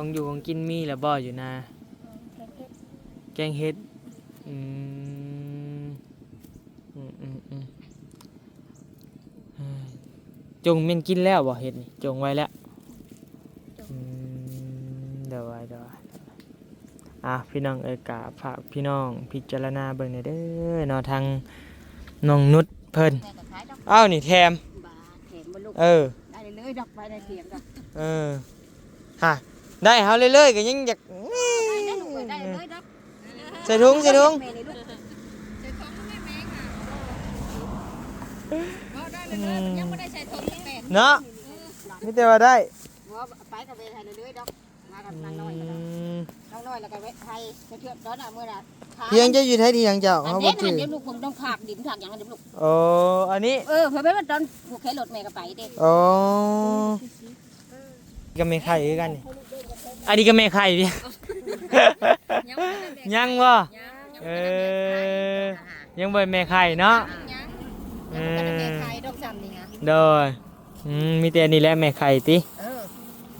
ຂອງຢູ່ຂອງກິນມີແລ້ວບໍ່ຢູ່ນາ? ແກງເຫັດ ອືມ ອືມ ອືມ ອືມ ຈົ່ງແມ່ນກິນແລ້ວບໍ່ເຫັດນີ້? ຈົ່ງໄວ້ແລ້ວ ອືມ ໂດຍ ໂດຍ ອ່າ ພີ່ນ້ອງເອີຍ ກະຝາກພີ່ນ້ອງພິຈາລະນາເບິ່ງແດ່ເດີເນາະ ທາງນ້ອງນຸດເພິ່ນ. ອ້າວ ນີ້ແຖມ ເອີ ໄດ້ເລີຍດອກ ໄປໄດ້ຖຽງດອກ ເອີ ຫາ ໄດ້ເຮົາເລື້ອຍໆ ກໍຍັງຢາກ ໄດ້ເລີຍດອກ ໃສ່ຖົງ ໃສ່ຖົງ ໃສ່ຖົງແມ່ ແມ່ຫາ ເວົ້າໄດ້ເລີຍ ອືມ ຍັງບໍ່ໄດ້ໃສ່ຖົງແມ່ເນາະ ມີແຕ່ວ່າໄດ້ ບໍ່ ໄປກໍໄປໃຫ້ເລື້ອຍໆດອກ ມາກັບນາງນ້ອຍກໍໄດ້ ອືມ ນາງນ້ອຍແລ້ວກໍແວະໄທ ໄປເທື່ອ ຕອນນັ້ນມື້ລະ ຖຽງເຈົ້າຢູ່ໃທຖຽງເຈົ້າ ເຮົາບໍ່ຈື່ ດຽວລູກເບິ່ງ ຕ້ອງພາກດິນພາກຫຍັງ ດຽວລູກ ໂອ້ ອັນນີ້ ເອີ ເພິ່ນໄປຕອນຜູກແຂນລົດແມ່ກໍໄປເດ້ ໂອ້ ກັບແມ່ໄຂ່ຄືກັນນີ້ ອັນນີ້ກໍແມ່ໄຂ່ຕິ ຍັງບໍ່ ຍັງບໍ່ ຍັງບໍ່ ເອີ ຍັງບໍ່ແມ່ໄຂ່ເນາະ ຍັງ ເອີ ຍັງບໍ່ໄດ້ແມ່ໄຂ່ດອກຊ້ຳນີ້ຫະ ໂດຍ ອືມ ມີແຕ່ອັນນີ້ແຫຼະແມ່ໄຂ່ຕິ ເອີ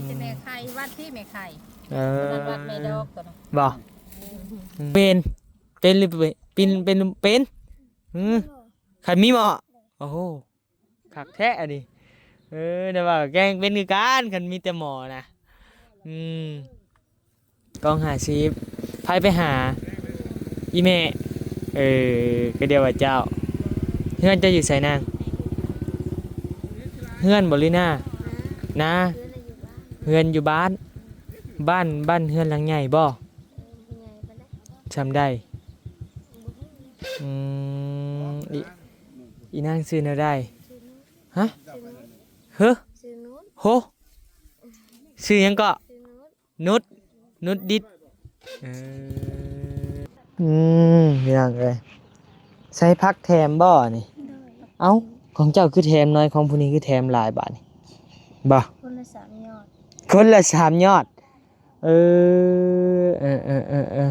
ມີແຕ່ແມ່ໄຂ່ ວັດທີ່ແມ່ໄຂ່ ເອີ ວັດແມ່ດອກຕົວນັ້ນ ບໍ່ ເປັນ ເປັນຫຼື ເປັນ ເປັນ ເປັນ ອືມ ຄັນມີໝໍ້ ໂອ້ໂຫ ຄັກແທ້ອັນນີ້ ເອີ ແຕ່ວ່າແກງເປັນຄືກັນ ຄັນມີແຕ່ໝໍ້ນະ ອືມ ກ້ອງຫ້າສິບ ໃຜໄປຫາ ອີ່ແມ່ ເອີ ກໍດຽວວ່າເຈົ້າ ເຮືອນເຈົ້າຢູ່ໃສນາງ? ເຮືອນບໍ່ຫຼືນາ? ນາ ເຮືອນຢູ່ບ້ານ ບ້ານ ບ້ານເຮືອນຫຼັງໃຫຍ່ບໍ່? ເອີ ບໍ່ໃຫຍ່ປານໃດ ຊ່ຳໃດ? ບໍ່ຮູ້ ອືມ ອີ ອີນາງຊື່ແນວໃດ? ຊື່ນຸດ ຮະ? ຊື່ນຸດ ເຮີ ຊື່ນຸດ ໂຮ ຊື່ຫຍັງເກາະ? ຊື່ນຸດ ນຸດ ນຸດດິດ ເອີ ອືມ ພີ່ນ້ອງເອີຍ ໃສ່ຜັກແຖມບໍ່ນີ້? ໂດຍ ເອົ້າ ຂອງເຈົ້າຄືແຖມໜ້ອຍ ຂອງຜູ້ນີ້ຄືແຖມຫຼາຍບາດນີ້ ບໍ່? ຄົນລະສາມຍອດ ຄົນລະສາມຍອດ ເອີ ເອີ ເອີ ເອີ ເອີ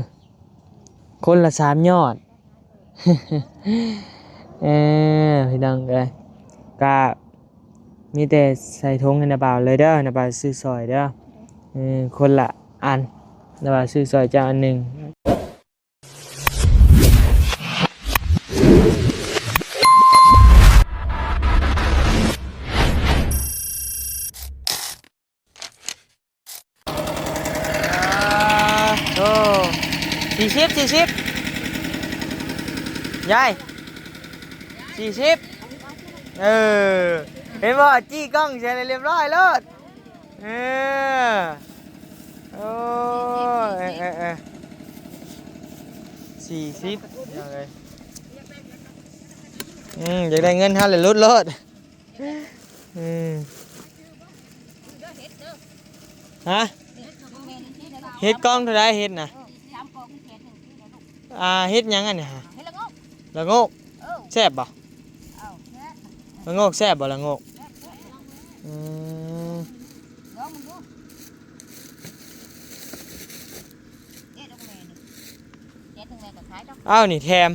ຄົນລະສາມຍອດ ເອີ ພີ່ນ້ອງເອີຍ ກະມີແຕ່ໃສ່ຖົງໃຫ້ນ້າບ່າວເລີຍເດີ ນ້າບ່າວຊື້ຊ່ອຍເດີ ເອີ ຄົນລະອັນ ນ້າບ່າວຊື້ຊ່ອຍເຈົ້າອັນໜຶ່ງ. ໂອ້ ສີ່ສິບ ສີ່ສິບ ຍາຍ ສີ່ສິບ ເອີ ເຫັນບໍ່? ຈີ້ກ້ອງໃສ່ລະລຽບຮ້ອຍໂລດ ເອີ ໂອ້ ເອີ ເອີ ເອີ ສີ່ສິບ ພີ່ນ້ອງເອີຍ ອືມ ຢາກໄດ້ເງິນເຮົາລະຫຼຸດໂລດ ອືມ ຮະ ເຫັດກ້ອງເທົ່າໃດ ເຫັດນະ? ອ່າ ເຫັດຫຍັງອັນນີ້ຫະ? ເຫັດລະໂງກ ລະໂງກ ເອີ ແຊບບໍ່? ເອົ້າ ລະໂງກແຊບບໍ່? ລະໂງກ ອືມ ລອງເບິ່ງດູ ເອີ ນີ້ແຖມ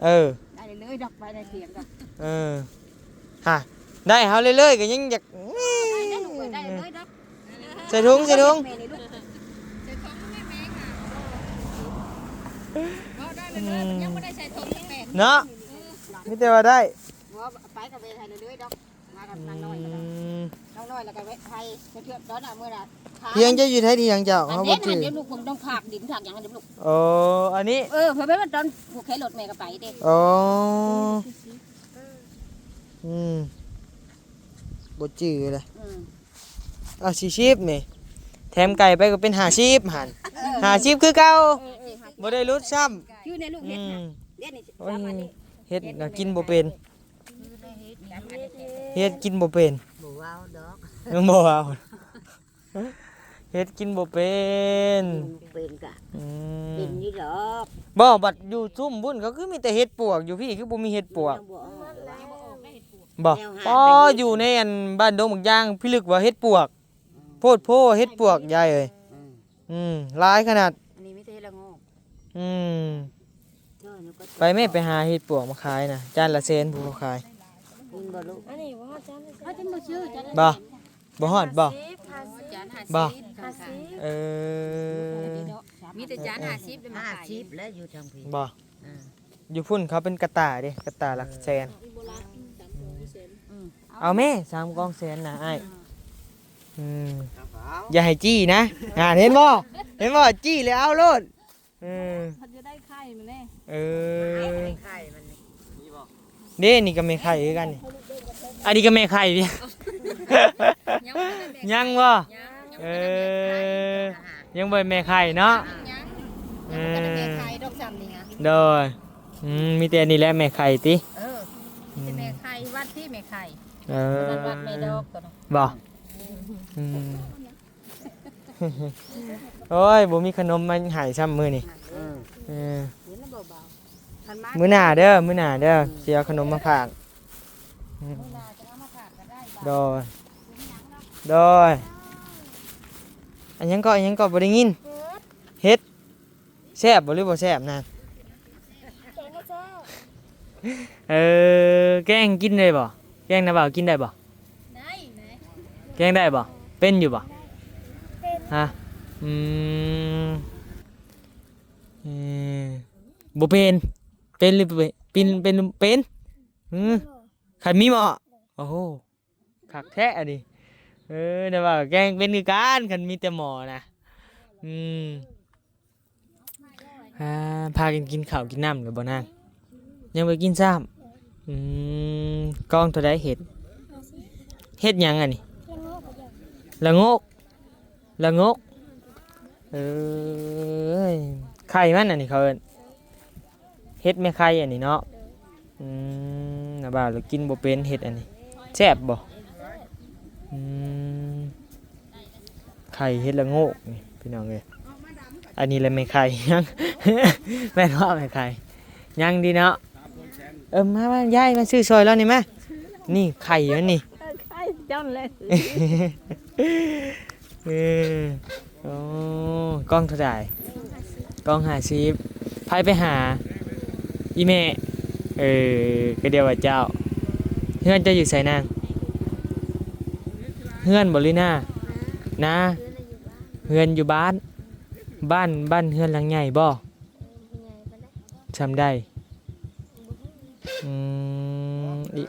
ເອີ ໄດ້ເລີຍດອກ ໄປໄດ້ຖຽງດອກ ເອີ ຫາ ໄດ້ເຮົາເລື້ອຍໆ ກໍຍັງຢາກ ໄດ້ເລີຍດອກ ໃສ່ຖົງ ໃສ່ຖົງ ໃສ່ຖົງແມ່ ແມ່ຫາ ເວົ້າໄດ້ເລີຍ ອືມ ຍັງບໍ່ໄດ້ໃສ່ຖົງແມ່ເນາະ ມີແຕ່ວ່າໄດ້ ບໍ່ ໄປກໍໄປໃຫ້ເລື້ອຍໆດອກ ມາກັບນາງນ້ອຍກໍໄດ້ ອືມ ນາງນ້ອຍແລ້ວກໍແວະໄທ ໄປເທື່ອ ຕອນນັ້ນມື້ລະ ຖຽງເຈົ້າຢູ່ໃທຖຽງເຈົ້າ ເຮົາບໍ່ຈື່ ດຽວລູກເບິ່ງ ຕ້ອງພາກດິນພາກຫຍັງ ດຽວລູກ ໂອ້ ອັນນີ້ ເອີ ເພິ່ນໄປຕອນຜູກແຂນລົດແມ່ກໍໄປເດ້ ໂອ້ ອືມ ບໍ່ຈື່ເລີຍ ອືມ ເອົາ ສີ່ສິບນີ້ ແຖມໄກ່ໄປກໍເປັນຫ້າສິບຫັ້ນ ເອີ ຫ້າສິບຄືເກົ່າ ເອີ ເອີ ບໍ່ໄດ້ຫຼຸດຊ້ຳ ຢູ່ໃນລູກເຫັດ ອືມ ເຫັດນີ້ ໂອ້ຍ ສາມອັນນີ້ ເຫັດນະກິນບໍ່ເປັນ ເຮັດກິນບໍ່ເປັນ ບໍ່ເວົ້າດອກ ຍັງບໍ່ເວົ້າ ເຮັດກິນບໍ່ເປັນ ກິນບໍ່ເປັນກະ ອືມ ກິນຢູ່ດອກ ບໍ່ ບັດຢູ່ຊຸມພຸ້ນ ເຂົາຄືມີແຕ່ເຫັດປວກ ຢູ່ພີ້ຄືບໍ່ມີເຫັດປວກ ຍັງບໍ່ອອກ ບໍ່ ແນວຫາ ອໍ ຢູ່ໃນອັນບ້ານດົງບັກຢາງ ພິລຶກວ່າເຫັດປວກ ອືມ ໂພດໂພ ເຫັດປວກ ຍາຍເອີຍ ອືມ ອືມ ຫຼາຍຂະໜາດ ອັນນີ້ມີແຕ່ເຫັດລະໂງກ ອືມ ເອີ ໄປແມ່ ໄປຫາເຫັດປວກມາຂາຍນະ ຈານລະແສນ ຜູ້ເຂົາຂາຍ ກິນບໍ່ລູກ ອັນນີ້ບໍ່ຮອດຈານລະແສນ ບໍ່ ບໍ່ຮອດບໍ່ ຈານຫ້າສິບ ບໍ່ ຫ້າສິບ ຫ້າສິບ ເອີ ມີແຕ່ຈານຫ້າສິບເດ້ ຫ້າສິບແລ້ວຢູ່ທາງພີ້ ບໍ່? ເອີ ຢູ່ພຸ້ນເຂົາເປັນກະຕ່າເດ້ ກະຕ່າຫຼັກແສນ. ອືມ ເອົາແມ້ ສາມກອງແສນນະອ້າຍ. ອືມ ຢ່າໃຫ້ຈີ້ນະ. ອ່າ ເຫັນບໍ່ ເຫັນບໍ່ ຈີ້ແລ້ວເອົາໂລດ. ເອີ ເພິ່ນຈະໄດ້ໄຂ່ມາແລ້ວ. ເອີ ໄຂ່ມັນນີ້ ເດ້ ນີ້ກໍແມ່ໄຂ່ຄືກັນນີ້. ອັນນີ້ກໍແມ່ໄຂ່ ຍັງບໍ່ທັນໄດ້ແມ່ໄຂ່ ຍັງບໍ່? ຍັງ ເອີ ຍັງບໍ່ແມ່ໄຂ່ເນາະ. ຍັງ ຍັງ ເອີ ຍັງບໍ່ທັນໄດ້ແມ່ໄຂ່ດອກ ຊ່ຳນີ້ຫະ. ໂດຍ ອືມ ມີແຕ່ອັນນີ້ແຫຼະແມ່ໄຂ່ຕິ. ເອີ ມີແຕ່ແມ່ໄຂ່ ອືມ ວັດທີ່ແມ່ໄຂ່. ເອີ ວັດແມ່ດອກຕົວນັ້ນ ບໍ່? ອືມ ອືມ. ໂອ້ຍ ບໍ່ມີຂະໜົມມາໃຫ້ຊ້ຳມື້ນີ້. ເອີ ເອີ ມື້ໜ້າເດີ ມື້ໜ້າເດີ ຊິເອົາຂະໜົມມາຝາກ. ອືມ ມື້ໜ້າຈະເອົາມາຝາກກໍໄດ້. ໂດຍ ໂດຍ. ອັນຫຍັງເກາະ ອັນຫຍັງເກາະ ບໍ່ໄດ້ຍິນ. ເຫັດ ເຫັດ ແຊບບໍ່ ຫຼືບໍ່ແຊບນະ? ແກງບໍ່ແຊບ. ເອີ ແກງກິນໄດ້ບໍ່? ແກງນ້າບ່າວກິນໄດ້ບໍ່? ໄດ້ ໄດ້. ແກງໄດ້ບໍ່? ເປັນຢູ່ບໍ່? ເປັນ. ຮະ? ອືມ ເອີ ບໍ່ເປັນ. ເປັນ ຫຼືບໍ່ເປັນ? ເປັນ ເປັນ ເປັນ. ອືມ ເປັນບໍ່? ຄັນມີໝໍ້. ໂອ້ໂຫ ຄັກແທ້ອັນນີ້. ເອີ ແຕ່ວ່າແກງເປັນຄືກັນ ຄັນມີແຕ່ໝໍ້ນະ. ອືມ ອ່າ ພາກັນກິນເຂົ້າກິນນ້ຳແລ້ວບໍ່ນາງ? ຍັງບໍ່ໄດ້ກິນຊ້ຳ. ອືມ ກອງເທົ່າໃດເຫັດ? ເຫັດຫຍັງອັນນີ້? ລະໂງກ ລະໂງກ. ເອີຍ ໄຂ່ມັນອັນນີ້ເຂົາເອີ້ນ ເຫັດແມ່ໄຂ່ອັນນີ້ເນາະ. ອືມ ນ້າບ່າວລະກິນບໍ່ເປັນເຫັດອັນນີ້. ແຊບບໍ່? ອືມ ໄຂ່ເຫັດລະໂງກນີ້ພີ່ນ້ອງເອີຍ. ອັນນີ້ລະແມ່ໄຂ່ ຍັງ ແມ່ນບໍ່ແມ່ໄຂ່? ຍັງຕິເນາະ. ເອີ ມາ ມາ ຍາຍມາຊື້ຊ່ອຍລາວນີ້ມາ. ນີ້ໄຂ່ມັນນີ້ ເອີ ໄຂ່ເຈົ້າແຫຼະ. ເອີ ໂອ້ ກ້ອງເທົ່າໃດ? ກ້ອງຫ້າສິບ. ໃຜໄປຫາ? ອີ່ແມ່. ເອີ ກໍດຽວວ່າເຈົ້າ. ເຮືອນເຈົ້າຢູ່ໃສນາງ? ເຮືອນບໍ່ ຫຼືນາ? ນາ. ເຮືອນຢູ່ບ້ານ. ບ້ານ ບ້ານເຮືອນຫຼັງໃຫຍ່ບໍ່? ເອີ ບໍ່ໃຫຍ່ປານໃດ. ຊ່ຳໃດ? ບໍ່ຮູ້. ອືມ ອີ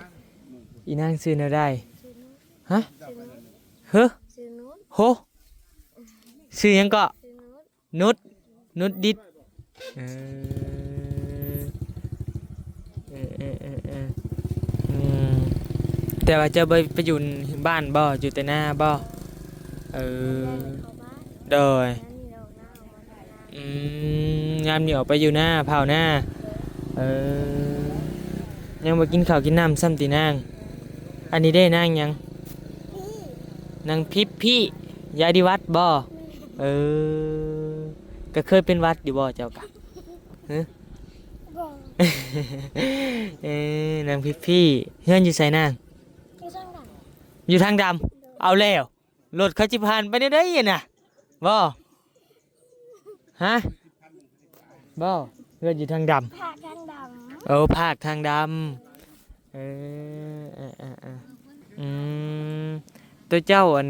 ອີນາງຊື່ແນວໃດ? ຊື່ນຸດ. ຮະ? ຊື່ນຸດ. ເຮີ? ຊື່ນຸດ. ໂຮ? ຊື່ຫຍັງເກາະ? ຊື່ນຸດ. ນຸດ ນຸດດິດ. ເອີ ເອີ ເອີ ເອີ ເອີ ອືມ ແຕ່ວ່າເຈົ້າບໍ່ໄປຢູ່ບ້ານບໍ່? ຢູ່ແຕ່ນາບໍ່? ເອີ ໂດຍ. ອືມ ຍາມນີ້ອອກໄປຢູ່ນາ ເຜົານາ. ເອີ ຍັງບໍ່ກິນເຂົ້າກິນນ້ຳຊ້ຳຕິນາງ? ອັນນີ້ເດ້ ນາງຫຍັງ? ນາງພິບພີ້ ຍາດີວັດບໍ່? ເອີ ກະເຄີຍເປັນຫວັດຢູ່ບໍ່ເຈົ້າກະ? ຮຶ? ບໍ່. ເອີ ນາງພິບພີ້ ເຮືອນຢູ່ໃສນາງ? ຢູ່ທາງດຳ. ຢູ່ທາງດຳ. ໂດຍ. ເອົາແລ້ວ ລົດເຂົາຊິຜ່ານໄປແນວໃດຫັ້ນນະ? ບໍ່? ຮະ? ບໍ່ ເຮືອນຢູ່ທາງດຳ. ພາກທາງດຳ. ເອີ ພາກທາງດຳ. ເອີ ເອີ ເອີ ເອີ ອືມ ໂຕເຈົ້າ ອັນ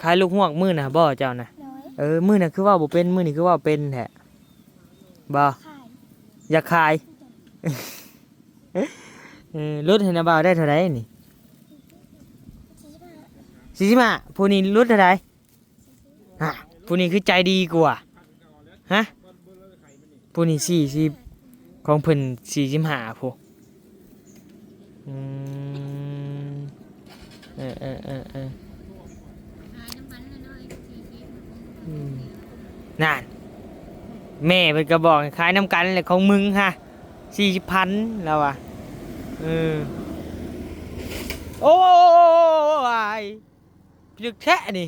ຂາຍລູກຮວກມື້ນະບໍ່ເຈົ້ານະ? ໂດຍ. ເອີ ມື້ນະຄືເວົ້າບໍ່ເປັນ ມື້ນີ້ຄືເວົ້າເປັນແທ້? ບໍ່? ຂາຍ. ຢາກຂາຍ. ເອີ ຫຼຸດໃຫ້ນ້າບ່າວໄດ້ເທົ່າໃດນີ້? ສີ່ສິບຫ້າ. ສີ່ສິບຫ້າ. ຜູ້ນີ້ຫຼຸດເທົ່າໃດ? ຮະ ຜູ້ນີ້ຄືໃຈດີກວ່າ ຮະ ຜູ້ນີ້ສີ່ສິບ ຂອງເພິ່ນສີ່ສິບຫ້າພຸ້ນ. ອືມ ເອີ ເອີ ເອີ ເອີ ອືມ ນັ້ນ ແມ່ເພິ່ນກໍບອກໃຫ້ຂາຍນຳກັນແຫຼະ ຂອງມຶງຮະ ສີ່ສິບພັນ ລາວວ່າ ເອີ ໂອ້ຍ ພິລຶກແທ້ນີ້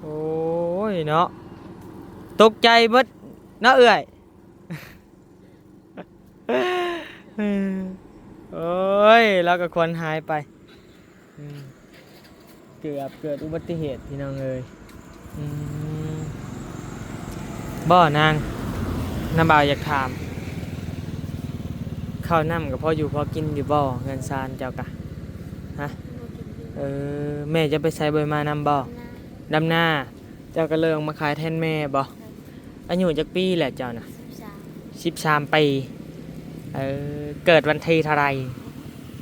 ໂອ້ຍເນາະ ຕົກໃຈເບິດເນາະເອື້ອຍ. ໂອ້ຍ ລາວກໍຄວັນຫາຍໄປ ອືມ ເກືອບເກີດອຸບັດຕິເຫດພີ່ນ້ອງເອີຍ. ອືມ ບໍ່ນາງ ນ້າບ່າວຢາກຖາມ ເຂົ້ານ້ຳກໍພໍຢູ່ພໍກິນຢູ່ບໍ່ ເຮືອນຊານເຈົ້າກະ ຮະ? ບໍ່ກິນຢູ່. ເອີ ແມ່ເຈົ້າໄປໃສ ບໍ່ໄດ້ມານຳບໍ່? ນາ. ດຳນາ ເຈົ້າກໍເລີຍອອກມາຂາຍແທນແມ່ບໍ່? ອາຍຸຈັກປີແລ້ວເຈົ້ານະ? ສິບສາມ ສິບສາມປີ. ເອີ ເກີດວັນທີເທົ່າໃດ?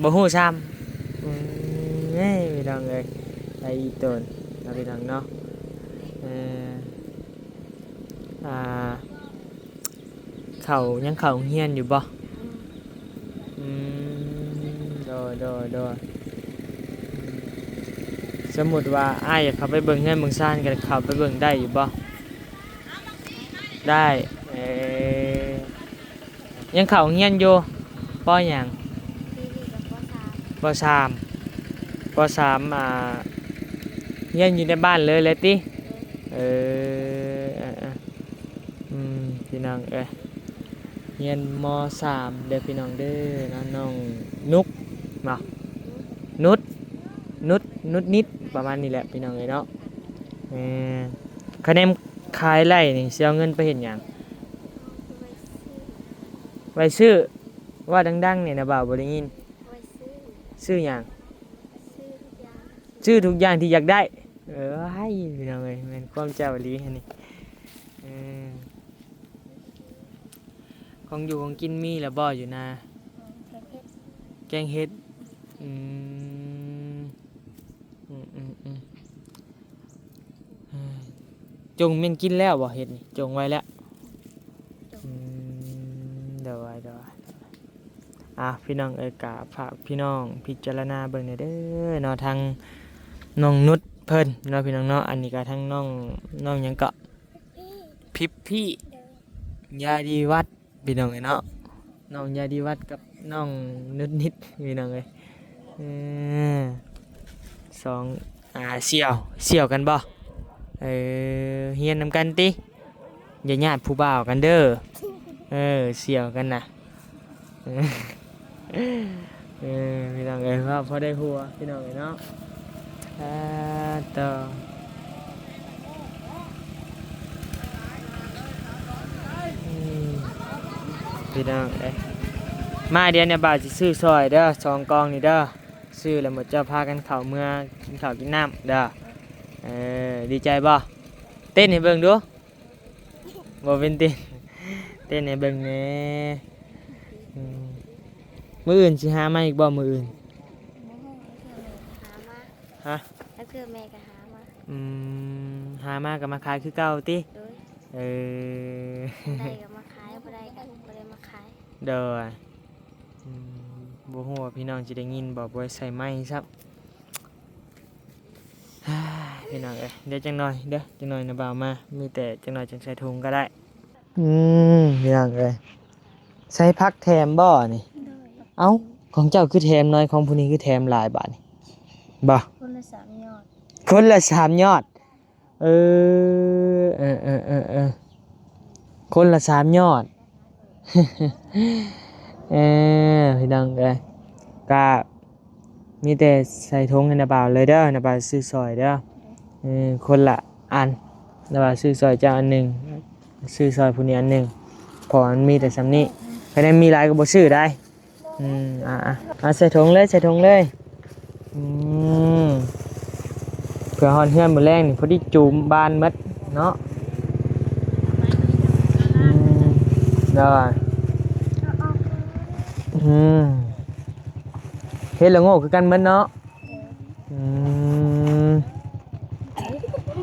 ບໍ່ຮູ້ຊ້ຳ. ອືມ ເອີຍ ພີ່ນ້ອງເອີຍ ໄດ້ອີ່ຕົນເນາະ ພີ່ນ້ອງເນາະ. ເອີ ອ່າ ເຂົ້າ ຍັງເຂົ້າໂຮງຮຽນຢູ່ບໍ່? ອືມ ອືມ ໂດຍ ໂດຍ ໂດຍ. ສົມມຸດວ່າອ້າຍຢາກເຂົ້າໄປເບິ່ງເຮືອນເບິ່ງຊານ ກໍເຂົ້າໄປເບິ່ງໄດ້ຢູ່ບໍ່? ໄດ້. ເອີ ຍັງເຂົ້າໂຮງຮຽນຢູ່ ປໍຫຍັງ? ປີນີ້ກໍ ປໍສາມ ປໍສາມ ປໍສາມ ອ່າ ຮຽນຢູ່ໃນບ້ານເລີຍແຫຼະຕິ? ເອີ ເອີ ເອີ ອືມ ພີ່ນ້ອງເອີຍ ຮຽນ ມໍສາມ ເດີພີ່ນ້ອງເດີເນາະ. ນ້ອງນຸກເນາະ ນຸດ ນຸດ ນຸດນິດ ປະມານນີ້ແຫຼະພີ່ນ້ອງເອີຍເນາະ. ເອີ ຄະແນນຂາຍໄລ່ນີ້ ຊິເອົາເງິນໄປເຮັດຫຍັງ? ໄວ້ຊື້ ເວົ້າດັງໆແດ່ ນ້າບ່າວບໍ່ໄດ້ຍິນ. ໄວ້ຊື້ ຊື້ຫຍັງ? ຊື້ທຸກຢ່າງ ຊື້ທຸກຢ່າງທີ່ຢາກໄດ້. ເອີຍ ພີ່ນ້ອງເອີຍ ແມ່ນຄວາມເຈົ້າອີ່ຫຼີຫັ້ນນີ້. ເອີ ຂອງຢູ່ຂອງກິນມີແລ້ວບໍ່ຢູ່ນາ? ອືມ ແກງເຫັດ ແກງເຫັດ. ອືມ ອືມ ອືມ ອືມ. ຈົ່ງແມ່ນກິນແລ້ວບໍ່ເຫັດນີ້? ຈົ່ງໄວ້ແລ້ວ. ອືມ ໂດຍ ໂດຍ. ອ່າ ພີ່ນ້ອງເອີຍ ກະຝາກພີ່ນ້ອງພິຈາລະນາເບິ່ງແດ່ເດີເນາະ ທາງນ້ອງນຸດເພິ່ນເນາະ ພີ່ນ້ອງເນາະ. ອັນນີ້ກະທາງນ້ອງ ນ້ອງຫຍັງເກາະ? ພິບພີ້ ຍາດີວັດ ພີ່ນ້ອງເອີຍເນາະ. ນ້ອງຍາດີວັດກັບນ້ອງນຸດນິດ ພີ່ນ້ອງເອີຍ. ເອີ ສອງ ອ່າ ສ່ຽວ ສ່ຽວກັນບໍ່? ເອີ ຮຽນນຳກັນຕິ ຢ່າຍາດຜູ້ບ່າວກັນເດີ. ເອີ ສ່ຽວກັນນະ. ເອີ ພີ່ນ້ອງເອີຍ ເວົ້າພໍໄດ້ຫົວ ພີ່ນ້ອງເອີຍເນາະ. ອາ ຕໍ່ ອືມ ພີ່ນ້ອງເອີຍ ມາດຽວນີ້ບ່າວຊິຊື້ຊ່ອຍເດີ ສອງກ່ອງນີ້ເດີ. ຊື້ແລ້ວໝົດເຈົ້າພາກັນເຂົ້າເມືອກິນເຂົ້າກິນນ້ຳເດີ. ເອີ ດີໃຈບໍ່? ເຕັ້ນໃຫ້ເບິ່ງດູ. ບໍ່ເປັນຕິ ເຕັ້ນໃຫ້ເບິ່ງແດ່. ອືມ ມື້ອື່ນຊິຫາມາອີກບໍ່ ມື້ອື່ນ? ບໍ່ຮູ້ ເທື່ອແມ່ກໍຫາມາ. ຮະ? ແລ້ວເທື່ອແມ່ກໍຫາມາ. ອືມ ຫາມາກໍມາຂາຍຄືເກົ່າຕິ? ໂດຍ. ເອີ ໄດ້ກໍມາຂາຍ ບໍ່ໄດ້ກໍບໍ່ໄດ້ມາຂາຍ. ໂດຍ. ອືມ ບໍ່ຮູ້ວ່າພີ່ນ້ອງຊິໄດ້ຍິນບໍ່ ບໍ່ໄດ້ໃສ່ໄມค์ຊ້ຳ. ພີ່ນ້ອງເອີຍ ດຽວຈັກໜ່ອຍເດີ ຈັກໜ່ອຍນະບ່າວມາ ມີແຕ່ຈັກໜ່ອຍຈັ່ງໃສ່ຖົງກໍໄດ້. ອືມ ພີ່ນ້ອງເອີຍ ໃສ່ຜັກແຖມບໍ່ນີ້? ໂດຍ. ເອົ້າ ຂອງເຈົ້າຄືແຖມໜ້ອຍ ຂອງຜູ້ນີ້ຄືແຖມຫຼາຍບາດນີ້ ບໍ່? ຄົນລະສາມຍອດ ຄົນລະສາມຍອດ. ເອີ ເອີ ຄົນລະສາມຍອດ. ເອີ ພີ່ນ້ອງເອີຍ ກະມີແຕ່ໃສ່ຖົງໃຫ້ນ້າບ່າວເລີຍເດີ ນ້າບ່າວຊື້ຊ່ອຍເດີ. ເອີ ຄົນລະອັນ ນ້າບ່າວຊື້ຊ່ອຍເຈົ້າອັນໜຶ່ງ ຊື້ຊ່ອຍຜູ້ນີ້ອັນໜຶ່ງ ເພາະວ່າມັນມີແຕ່ສ່ຳນີ້ ຄັນແມ່ນມີຫຼາຍກໍບໍ່ຊື້ໄດ້. ອືມ ອ່າໆ ເອົາໃສ່ຖົງເລີຍ ໃສ່ຖົງເລີຍ. ອືມ ເພື່ອຮອດເຮືອນມື້ແລງນີ້ ພໍດີຈູມບານໝົດເນາະ. ອືມ ໂດຍ. ອືມ ເຮັດລະໂງກຄືກັນໝົດເນາະ. ອືມ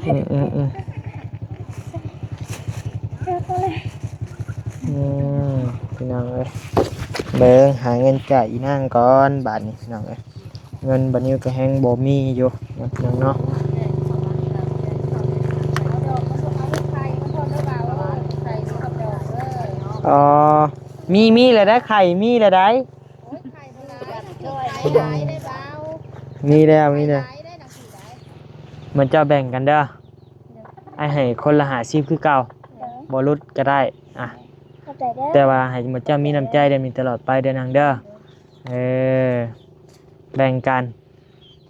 ອືມ ອືມ ອືມ ອືມ ພີ່ນ້ອງເອີຍ ເບິ່ງຫາເງິນຈ່າຍອີນາງກ່ອນບາດນີ້ ພີ່ນ້ອງເອີຍ. ເງິນບາດນີ້ກໍແຮງບໍ່ມີຢູ່ເນາະ ພີ່ນ້ອງເນາະ. ອໍ ມີ ມີແລ້ວໄດ໋ ໄຂ່ມີແລ້ວໄດ໋. ໂອ້ຍ ໄຂ່ບໍ່ຫຼາຍ ໄຂ່ຫຼາຍໄດ໋ບ່າວ. ມີແລ້ວ ມີແລ້ວ ໄຂ່ຫຼາຍໄດ໋ ໜັງສືໄດ໋. ໝູ່ເຈົ້າແບ່ງກັນເດີ ໂດຍ ອ້າຍໃຫ້ຄົນລະຫ້າສິບຄືເກົ່າ ໂດຍ ບໍ່ຫຼຸດກໍໄດ້ ອ່ະ ຂອບໃຈເດີ ແຕ່ວ່າໃຫ້ໝູ່ເຈົ້າມີນ້ຳໃຈໄດ້ມີຕະຫຼອດໄປເດີນາງເດີ. ເອີ ແບ່ງກັນ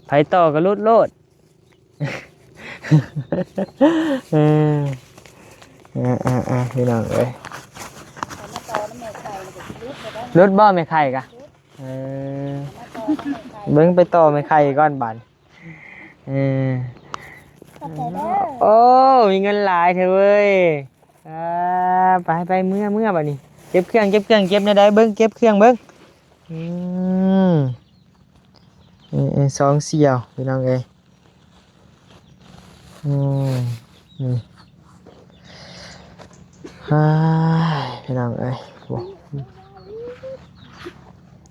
ໃຜຕໍ່ກໍຫຼຸດໂລດ. ເອີ ອ່າໆໆ ພີ່ນ້ອງເອີຍ ຫຼຸດບໍ່ແມ່ໄຂ່ກະ? ເອີ ເບິ່ງໄປຕໍ່ແມ່ໄຂ່ກ່ອນບາດ. ເອີ ຂອ ໂອ້ ມີເງິນຫຼາຍແທ້ເວີຍ. ອ່າ ໄປ ໄປ ເມືອ ເມືອບາດນີ້. ເກັບເຄື່ອງ ເກັບເຄື່ອງ ເກັບແນວໃດເບິ່ງ ເກັບເຄື່ອງເບິ່ງ. ອືມ ເອີ ເອີ ສອງສ່ຽວ ພີ່ນ້ອງເອີຍ. ອືມ ນີ້ ອ້າຍ ພີ່ນ້ອງເອີຍ ໂອ້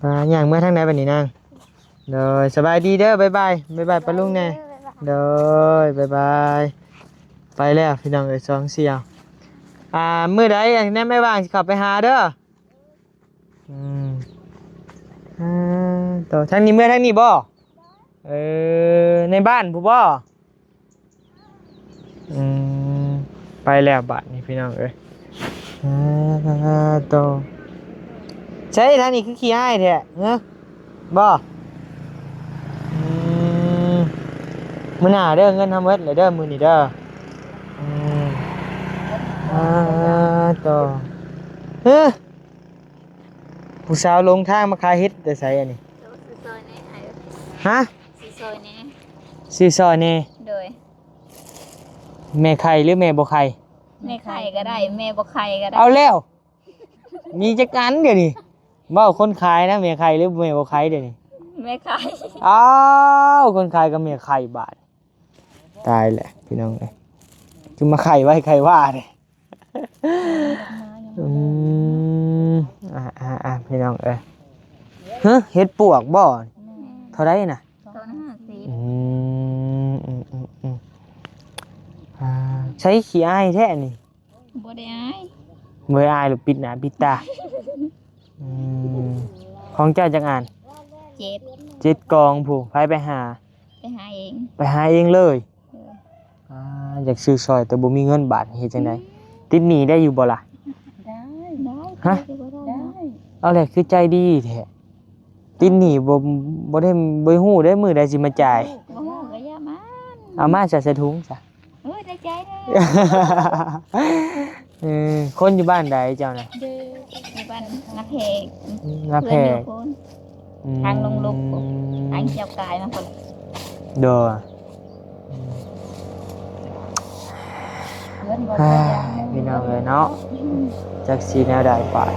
ອ່າ ຍ່າງເມືອທາງໃດບາດນີ້ນາງ? ໂດຍ ສະບາຍດີເດີ ບາຍບາຍ ບາຍບາຍປ້າລຸງແດ່. ໂດຍ ບາຍບາຍ. ໄປແລ້ວພີ່ນ້ອງເອີຍ ສອງສ່ຽວ. ອ່າ ມື້ໃດແນມໄດ້ວ່າງຊິເຂົ້າໄປຫາເດີ. ອືມ ອ່າ ໂຕ ທາງນີ້ເມືອທາງນີ້ບໍ່? ເອີ ໃນບ້ານພຸ້ນບໍ່? ອືມ ໄປແລ້ວບາດນີ້ພີ່ນ້ອງເອີຍ. ອ່າ ໂຕ ໃສທາງນີ້ຄືຂີ້ອາຍແທ້ ຮະ ບໍ່? ອືມ ມື້ໜ້າເດີ ເງິນເຮົາໝົດແລ້ວເດີ ມື້ນີ້ເດີ. ອືມ ອ່າ ໂຕ ຮະ ຜູ້ສາວຫຼົງທາງມາຂາຍເຫັດແຕ່ໃສອັນນີ້? ໂດຍ ຊື້ຊ່ອຍແດ່ ໃຫ້ ຮະ? ຊື້ຊ່ອຍແດ່ ຊື້ຊ່ອຍແດ່. ໂດຍ ແມ່ໄຂ່ຫຼືແມ່ບໍ່ໄຂ່? ແມ່ໄຂ່ກໍໄດ້ ແມ່ບໍ່ໄຂ່ກໍໄດ້. ເອົາແລ້ວ ມີຈັກອັນດຽວນີ້? ເວົ້າຄົນຂາຍນະ ແມ່ໄຂ່ຫຼືແມ່ບໍ່ໄຂ່ດຽວນີ້? ແມ່ໄຂ່. ອ້າວ ຄົນຂາຍກັບແມ່ໄຂ່ບາດ. ຕາຍແຫຼະພີ່ນ້ອງເອີຍ ຄືມາໄຂ່ໄວ້ໄຂ່ວ່າເດ້. ອືມ ອ່າໆໆ ພີ່ນ້ອງເອີຍ ຮະ ເຫັດປວກບໍ່? ແມ່ນ. ເທົ່າໃດນະ? ສອງຮ້ອຍຫ້າສິບ. ອືມ ອືມໆໆ ອ່າ ໃສຂີ້ອາຍແທ້ນີ້. ບໍ່ໄດ້ອາຍ ບໍ່ໄດ້ອາຍ ຫຼືປິດໜ້າປິດຕາ. ອືມ ຂອງເຈົ້າຈັກອັນ? ເຈັດ ເຈັດກອງພຸ້ນ. ໃຜໄປຫາ? ໄປຫາເອງ ໄປຫາເອງເລີຍ. ເອີ ອ່າ ຢາກຊື້ຊ່ອຍແຕ່ບໍ່ມີເງິນ ບາດນີ້ເຮັດຈັ່ງໃດ? ອືມ ຕິດໜີ້ໄດ້ຢູ່ບໍ່ລະ? ໄດ້ ໄດ້ ຮະ? ໄດ້ ເອົາແຫຼະ ຄືໃຈດີແທ້. ຕິດໜີ້ບໍ່ ບໍ່ໄດ້ ບໍ່ຮູ້ເດ້ມື້ໃດຊິມາຈ່າຍ. ບໍ່ຮູ້ກໍຢ່າມາ ເອົາມາໃສ່ ໃສ່ຖົງຊະ. ໂອ້ຍ ໄດ້ໃຈເດີ. ເອີ ຄົນຢູ່ບ້ານໃດເຈົ້ານະ? ຢູ່ ຢູ່ບ້ານນາແພກ. ນາແພກ ເພື່ອນຢູ່ພຸ້ນ ອືມ ທາງລົງລຸກ ທາງເຈົ້າກາຍມາພຸ້ນ. ໂດຍ ເພື່ອນບໍ່ໄດ້ ພີ່ນ້ອງເອີຍເນາະ ຈັກຊິແນວໃດບາດ.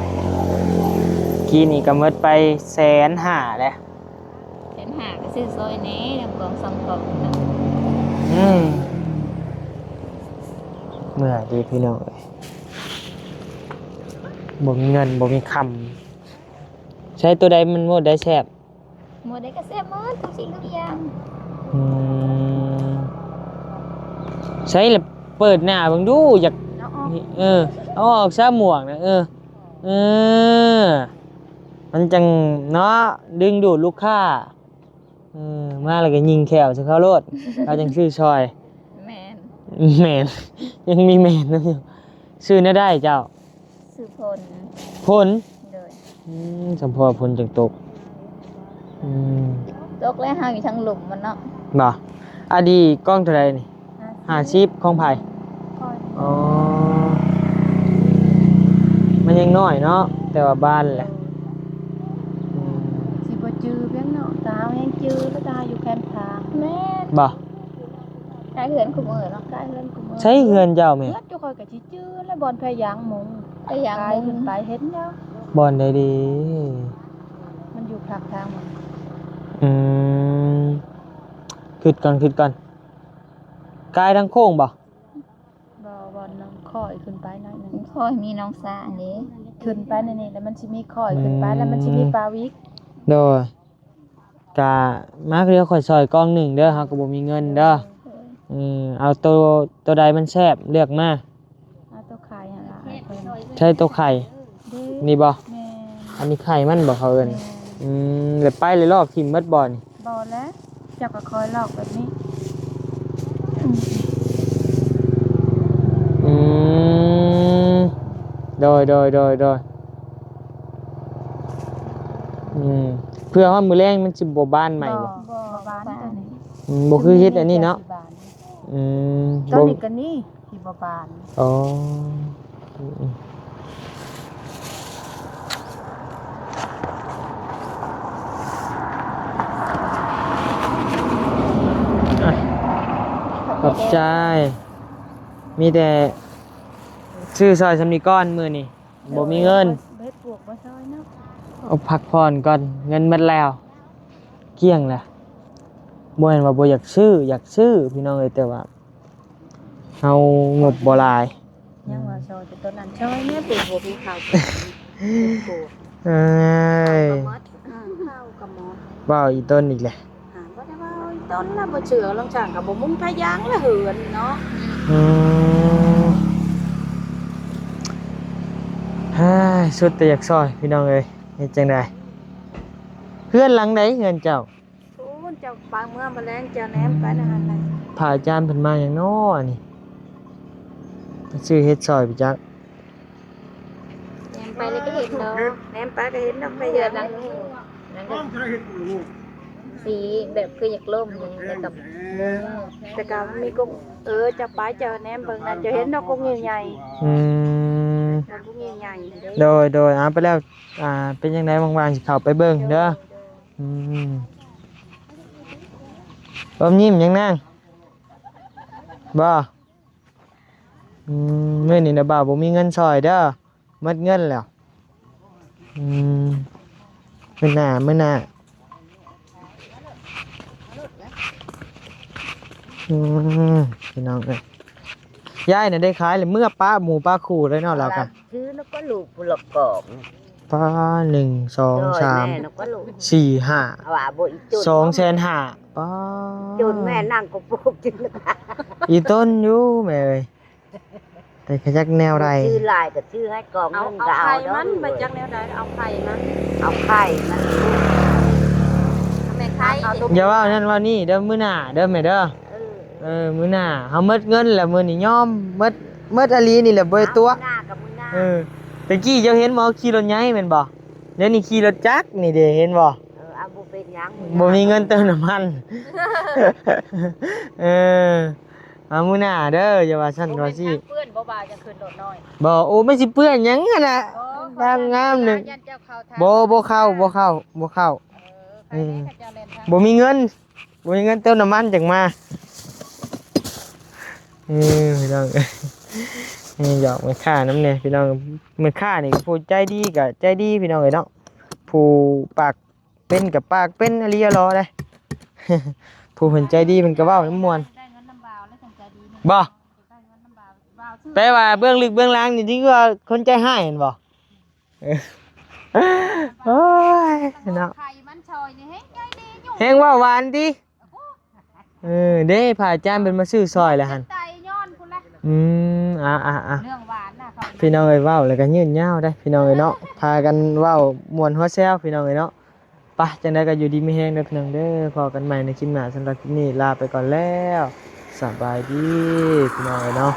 ກີ້ນີ້ກໍໝົດໄປແສນຫ້າແຫຼະ. ແສນຫ້າກໍຊື້ຊ່ອຍແດ່ ນຳກອງສອງກອງນະ. ອືມ ເມື່ອຍເດ້ພີ່ນ້ອງເອີຍ ບໍ່ມີເງິນບໍ່ມີຄຳ. ໃຊ້ໂຕໃດມັນໝົດໄດ້ແຊບ? ໝົດໄດ້ກໍແຊບໝົດ ທຸກສິ່ງທຸກຢ່າງ. ອືມ ໃຊ້ລະເປີດໜ້າເບິ່ງດູ ຢາກ ເອົາອອກ ເອີ ເອົາອອກຊະໝວກນະ. ເອີ ເອີ ມັນຈັ່ງເນາະ ດຶງດູດລູກຄ້າ. ເອີ ມາແລ້ວກໍຍິງແຂ້ວໃສ່ເຂົາໂລດ ເຂົາຈັ່ງຊື້ຊ່ອຍ. ແມ່ນ ແມ່ນ ຍັງມີແມ່ນນຳຢູ່. ຊື່ແນວໃດເຈົ້າ? ຊື່ພົນ. ພົນ? ໂດຍ. ອືມ ສຳພໍພົນຈັ່ງຕົກ. ອືມ ຕົກແລ້ວ ເຮົາຢູ່ທາງລຸ່ມມັນເນາະ. ບໍ່ ອາດີກອງເທົ່າໃດນີ້? ຫ້າສິບ. ຂອງໃຜ? ຂ້ອຍ. ອໍ ມັນຍັງນ້ອຍເນາະ ແຕ່ວ່າບານແຫຼະ. ອືມ ຊິບໍ່ຈື່ພຽງເນາະ ຕາເຮົາແຮງຈື່ ແລ້ວຕາຢູ່ແຄມທາງ. ແມ່ນ. ບໍ່ ໃກ້ເຮືອນຄູ່ມື້ເນາະ ໃກ້ເຮືອນຄູ່ມື້. ໃສເຮືອນເຈົ້າແມ່? ເຮືອນເຈົ້າຂ້ອຍກໍຊິຈື່ແລ້ວ ບ່ອນແພຢາງມຸງ ແພຢາງມຸງ ໄປຂຶ້ນໄປເຫັນແລ້ວ. ບ່ອນໃດເດ? ມັນຢູ່ພາກທາງມັນ. ອືມ ຄຶດກ່ອນ ຄຶດກ່ອນ. ກາຍທາງໂຄ້ງບໍ່? ບໍ່ ບ່ອນນ້ອງຂ້ອຍຂຶ້ນໄປໜ້ອຍໜຶ່ງ. ຂ້ອຍມີນ້ອງຊ້າງເດ້. ຂຶ້ນໄປໃນນີ້ ແລ້ວມັນຊິມີຂ້ອຍຂຶ້ນໄປ ອືມ ແລ້ວມັນຊິມີປາວິກ. ໂດຍ. ກະມາ ດຽວຂ້ອຍຊ່ອຍກ່ອງໜຶ່ງເດີ ເຮົາກໍບໍ່ມີເງິນເດີ. ເອີ ເອົາໂຕ ໂຕໃດມັນແຊບເລືອກມາ. ເອົາໂຕໄຂ່ຫັ້ນລະ. ໃຊ້ໂຕໄຂ່ ເດ້ ນີ້ບໍ່? ແມ່ນ. ອັນນີ້ໄຂ່ມັນບໍ່ ເຂົາເອີ້ນ? ແມ່ນ. ອືມ ແລ້ວໄປແລ້ວລອກຖິ້ມໝົດບໍ່ນີ້? ບໍ່ແລ້ວ ເຈົ້າກໍຄອຍລອກແບບນີ້. ອືມ ໂດຍ ໂດຍ ໂດຍ ໂດຍ. ອືມ ເພື່ອຮອດມື້ແລງມັນຊິບໍ່ບານໃໝ່ບໍ່? ບໍ່ ບໍ່ບານຕົວນີ້. ອືມ ບໍ່ຄືເຮັດອັນນີ້ເນາະ. ອືມ ຕົວນີ້ກໍນີ້ຊິບໍ່ບານ. ອໍ ອືມ ອ່ະ ຂອບໃຈ. ມີແຕ່ຊື້ຊ່ອຍສ່ຳນີ້ກ່ອນ ມື້ນີ້ບໍ່ມີເງິນ. ເຮັດປວກບໍ່ຊ່ອຍເນາະ. ເອົາ ພັກຜ່ອນກ່ອນ ເງິນໝົດແລ້ວ ກ້ຽງແລ້ວ. ບໍ່ແມ່ນວ່າບໍ່ຢາກຊື້ ຢາກຊື້ພີ່ນ້ອງເອີຍ ແຕ່ວ່າເຮົາງົບບໍ່ຫຼາຍ. ຍັງວ່າຊ່ອຍແຕ່ຕອນນັ້ນ ຊ່ອຍແດ່ ເປັນບໍ່ມີເຂົ້າກິນ. ເອີຍ ເຂົ້າກໍໝົດ ເອີ ເຂົ້າກໍໝົດ. ເວົ້າອີຕົນອີກແຫຼະ. ຫາ ບໍ່ໄດ້ເວົ້າອີຕົນລະ ບໍ່ເຊື່ອລອງຊ່າງ ກໍບໍ່ມຸງພະຍາງລະເຮືອນເນາະ. ອືມ ເຮີຍ ສຸດແຕ່ຢາກຊ່ອຍພີ່ນ້ອງເອີຍ ເຮັດຈັ່ງໃດ? ເຮືອນຫຼັງໃດເຮືອນເຈົ້າ? ໂອ້ ເຈົ້າໄປເມືອງ ມື້ແລງເຈົ້າແນມໄປນະຫັ້ນແຫຼະ. ພະອາຈານເພິ່ນມາຫຍັງນໍອັນນີ້? ຊື້ເຫັດຊ່ອຍໄປຈັກ. ແນມໄປແລ້ວກໍເຫັນດອກ ແນມໄປກໍເຫັນດອກ ໄປເຮືອນຫຼັງນີ້ ມັນກໍສີແບບຄືຢາກລົ້ມ ແລ້ວກໍ ແຕ່ກໍມີກົກ ເອີ ເຈົ້າໄປເຈົ້າແນມເບິ່ງນັ້ນ ເຈົ້າເຫັນດອກກົກໃຫຍ່ໆ. ອືມ ກົກໃຫຍ່ໆເດ້. ໂດຍ ໂດຍ ເອົາໄປແລ້ວ ອ່າ ເປັນຈັ່ງໃດວ່າງໆ ຊິເຂົ້າໄປເບິ່ງເດີ. ອືມ ອືມ ຍິ້ມຫຍັງນາງ? ບໍ່ ອືມ ມື້ນີ້ນະບ່າວບໍ່ມີເງິນຊ່ອຍເດີ ໝົດເງິນແລ້ວ. ອືມ ມື້ໜ້າ ມື້ໜ້າ. ອືມ ພີ່ນ້ອງເອີຍ ຍາຍນະໄດ້ຂາຍແລ້ວ ເມືອປະໝູປະຄູ່ເລີຍເນາະ ລາວກໍ ລາວກະ ຊື້ນະກໍລູກຜູ້ລະກອງ ປາ ໜຶ່ງ ສອງ ສາມ ສີ່ ຫ້າ ຫົກ ເຈັດ ແປດ ສິບ ສິບເອັດ ສິບສອງ ສິບສາມ ສິບສີ່ ສິບຫ້າ ປາ ຈົນແມ່ນັ່ງກໍປູກກິນ ອີຕົນຢູ່ແມ່ເອີຍ. ແຕ່ຂະຈັກແນວໃດ ຊື້ຫຼາຍກໍຊື້ໃຫ້ກອງໜຶ່ງກໍເອົາ ເອົາໄຂ່ມັນ ໄປຈັກແນວໃດ ເອົາໄຂ່ມັນ ເອົາໄຂ່ມັນ ແມ່ໄຂ່ ຢ່າເວົ້ານັ້ນເວົ້ານີ້ເດີ ມື້ໜ້າເດີແມ່ເດີ. ເອີ ເອີ ມື້ໜ້າເຮົາໝົດເງິນແລ້ວ ມື້ນີ້ຍອມໝົດ ໝົດອີ່ຫຼີນີ້ແຫຼະ ບໍ່ໄດ້ຕົວະ. ເອີ ແຕ່ກີ້ເຈົ້າເຫັນບໍ່ ຂີ່ລົດໃຫຍ່ແມ່ນບໍ່? ດຽວນີ້ຂີ່ລົດຈັກນີ້ເດ້ ເຫັນບໍ່? ເອີ ເອົາ ບໍ່ເປັນຫຍັງ ບໍ່ມີເງິນເຕີມນ້ຳມັນ. ເອີ ເອົາ ມື້ໜ້າເດີ ຢ່າວ່າຊັ້ນວ່າຊີ້. ບໍ່ແມ່ນທາງເປື້ອນບໍ່ ວ່າຈະຂຶ້ນລົດນ້ອຍ ບໍ່ ໂອ້ ມັນຊິເປື້ອນຫຍັງຫັ້ນນະ ໂອ້ ງາມໆ ໜຶ່ງ ຢ້ານເຈົ້າເຂົ້າທາງ ບໍ່ ບໍ່ເຂົ້າ ບໍ່ເຂົ້າ ບໍ່ເຂົ້າ. ເອີ ໄປເດ້ ອືມ ເຂົາເຈົ້າແລ່ນທາງ ບໍ່ມີເງິນ ບໍ່ມີເງິນເຕີມນ້ຳມັນຈັ່ງມາ. ເອີ ພີ່ນ້ອງເອີຍ ນີ້ຫຍອກແມ່ຄ້ານຳແດ່ພີ່ນ້ອງ. ແມ່ຄ້ານີ້ຜູ້ໃຈດີກໍໃຈດີພີ່ນ້ອງເອີຍເນາະ ຜູ້ປາກ ເປັນກັບປາກເປັນອີ່ຫຼີອີ່ຫຼໍເດ້. ຜູ້ເພິ່ນໃຈດີເພິ່ນກໍເວົ້ານຳມ່ວນ ໄດ້ເງິນນຳບ່າວແລ້ວຈັ່ງໃຈດີນີ້ ບໍ່ ໄດ້ເງິນນຳບ່າວ ບ່າວຊື້ ແປວ່າເບື້ອງລຶກເບື້ອງຫຼັງນີ້ຖືວ່າຄົນໃຈຮ້າຍແມ່ນບໍ່? ເອີ ໂອ້ຍເນາະ ໄຂ່ມັນຊອຍນີ້ແຮງໃຈດີຢູ່ ແຮງເວົ້າຫວານຕິ. ເອີ ເດ້ ພະອາຈານເພິ່ນມາຊື້ຊ່ອຍແລ້ວຫັ້ນ ໃຈຍ້ອນພຸ້ນແຫຼະ. ອືມ ອ່າໆໆ ເລື່ອງຫວານນະ ພີ່ນ້ອງເອີຍ ເວົ້າແລ້ວກໍຍືດຍາວເດ້ພີ່ນ້ອງເອີຍເນາະ ພາກັນເວົ້າມ່ວນຫົວແຊວພີ່ນ້ອງເອີຍເນາະ. ປະ ຈັ່ງໃດກໍຢູ່ດີມີແຮງເດີພີ່ນ້ອງເດີ ພໍ້ກັນໃໝ່ໃນຄລິບໜ້າ. ສຳລັບຄລິບນີ້ລາໄປກ່ອນແລ້ວ ສະບາຍດີພີ່ນ້ອງເອີຍເນາະ.